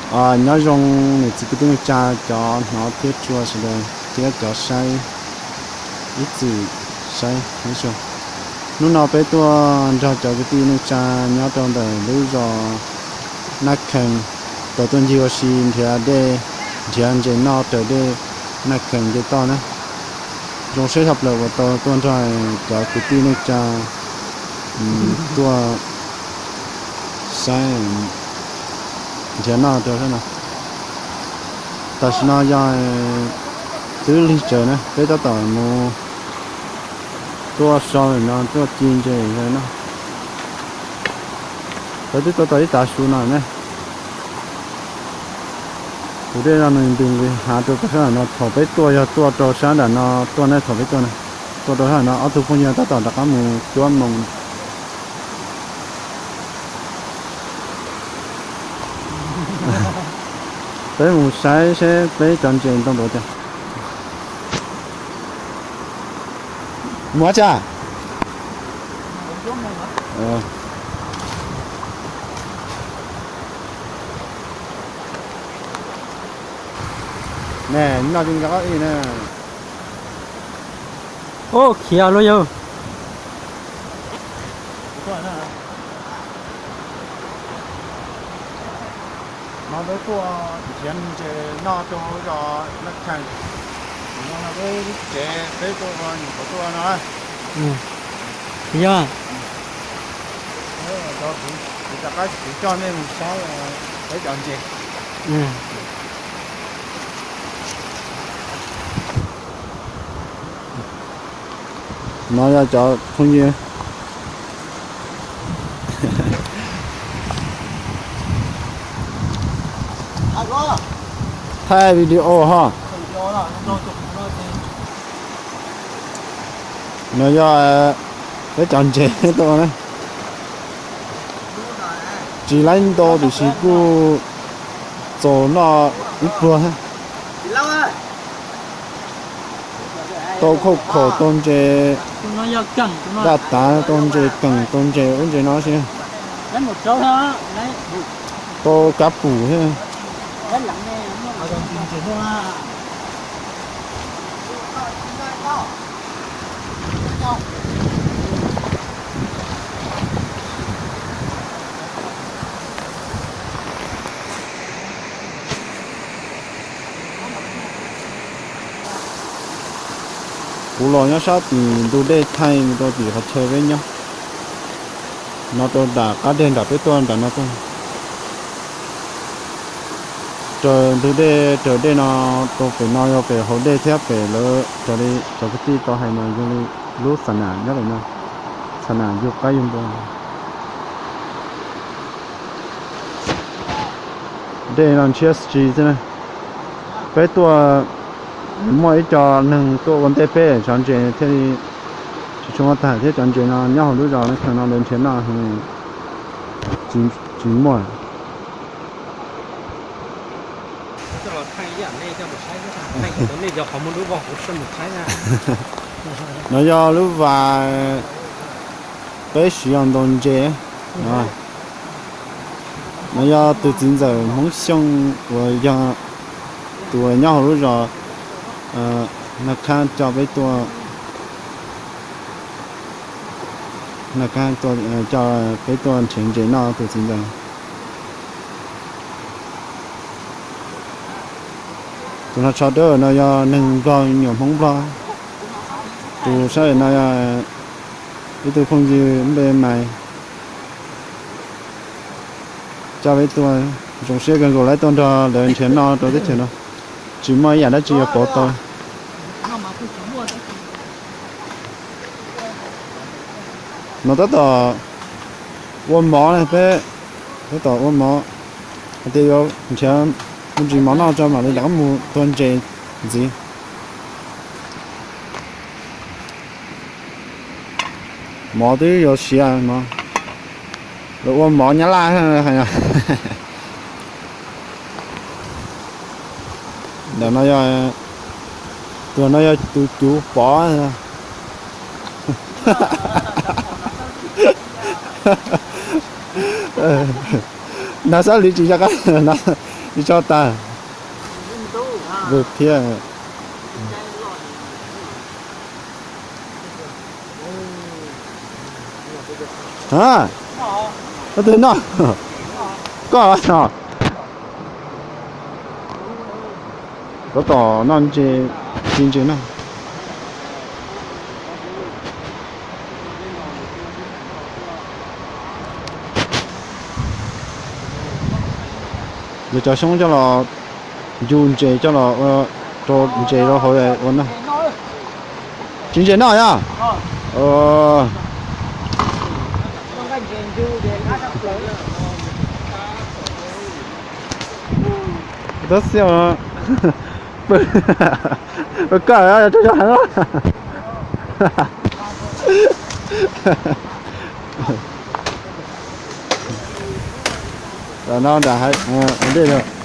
Nyob zoo niam txiv kwv tij neej tsa, cov hnov thiab tshua sawv daws thiab cov saib ib txwm saib. Hnub no peb tuaj nrog cov kwv tij neej tsa nyob rau ntawm lub zos Naj Khees, tau tuaj ncig ua si nrhiav dej, nrhiav ntses noj raws dej Naj Khees nce toj na. Zoo siab tshaj plaws uas tau tuaj nrog cov kwv tij neej tsa tuaj saib nrhiav noj rau sab no. Tam sim no yog twb lig tsawv na, peb tab tom mus tuaj so lawm no, tuaj ci ntses no. Peb twb tuaj tau ib tav su no ne. Tus dej no nws nti nqis hav rau tom sab nram no, thaum peb tuaj yog tuaj rau sab nram no tuaj ne, thaum peb tuaj na, tuaj rau sab nram no ob tug phooj ywg tab tom rov qab mus cuab moo. Peb mus saib seb peb cov ntses ntoo ntuav tias mus tsa. Ne, noj tsis nco qab ib na. Ub, khiav luaj yawg. No peb tuaj nrhiav ntses noj rau zos Naj Khees. No peb lub tsev peb tuaj nyuam qhuav tuaj no. Yog. Kuv rov qab kuv coj nej mus saib peb cov ntses. No yog cov phooj ywg thaij video ho. No yog peb cov ntses tuaj na. Tsis laib ntau tiam sis kuj txaus noj ib pluag thiab. Tau khauj khaum, tau ntses daj tav, tau ntses keem, tau ntses ub ntses no thiab. Tau kab pum thiab. Kuv los nyob sab tim ntug dej thaij mus rau tim qhov chaw peb nyob no, rau nram qab deg nram peb tuaj nram no tuaj. Raws ntug dej, raws dej no rau pem no yog pem hauv dej thiab pem lawv raws li cov kwv tij tau hais mas yog li lub xa nam nyob pem no, xa nam yug qaib yug npua. Dej no ntshiab tsis xwb na. Peb tuaj muaj ib co neeg tuaj ua ntej peb, cov ntses thiaj li tsis tshua muaj tag thiab. Cov ntses no nyob hauv lub zos no, kheev no lawv nrhiav noj heev, tsis muaj. No yog lub vas peb siv os ntaus ntses. No yog tus txiv ntxawm Hmoob Xyooj uas yog tus nyob hauv lub zos Naj Khab coj peb tuaj, Naj Khab coj peb tuaj nrhiav ntses noj, tus txiv ntxawm. Tus no tsho dawb no yog neeg Nplog, nyuam Hmoob Nplog. Tus sab no yog ib tug phooj ywg npe Maiv. Coj peb tuaj, zoo siab kawg nkaus lawv tuaj nrog lawv nrhiav noj rau teb chaws no. Tsis muaj ib yam dab tsi yuav pauv tau. No tab tom ua mov na, peb tab tom ua mov, hais tias yuav nrhiav me ntsis mov noj tso mam li rov qab mus tua ntses ntxiv. Mov twb yuav siav no, lawv ua mov Nyab Laj hais. Ntawm no yog, tus no yog tus cuv pov. Nag Xab Lis tsis nco qab, Tsis tso tag. Vwg thiab. A, koj twg noj? Koj no. Tab tom noj ntses, ci ntses noj. Yuav cov xyoob coj los ncu ntses coj los ua rau ntses rau hauv ua noj. Ci ntses noj yog? Tab sis pw, koj no nram hav dej no.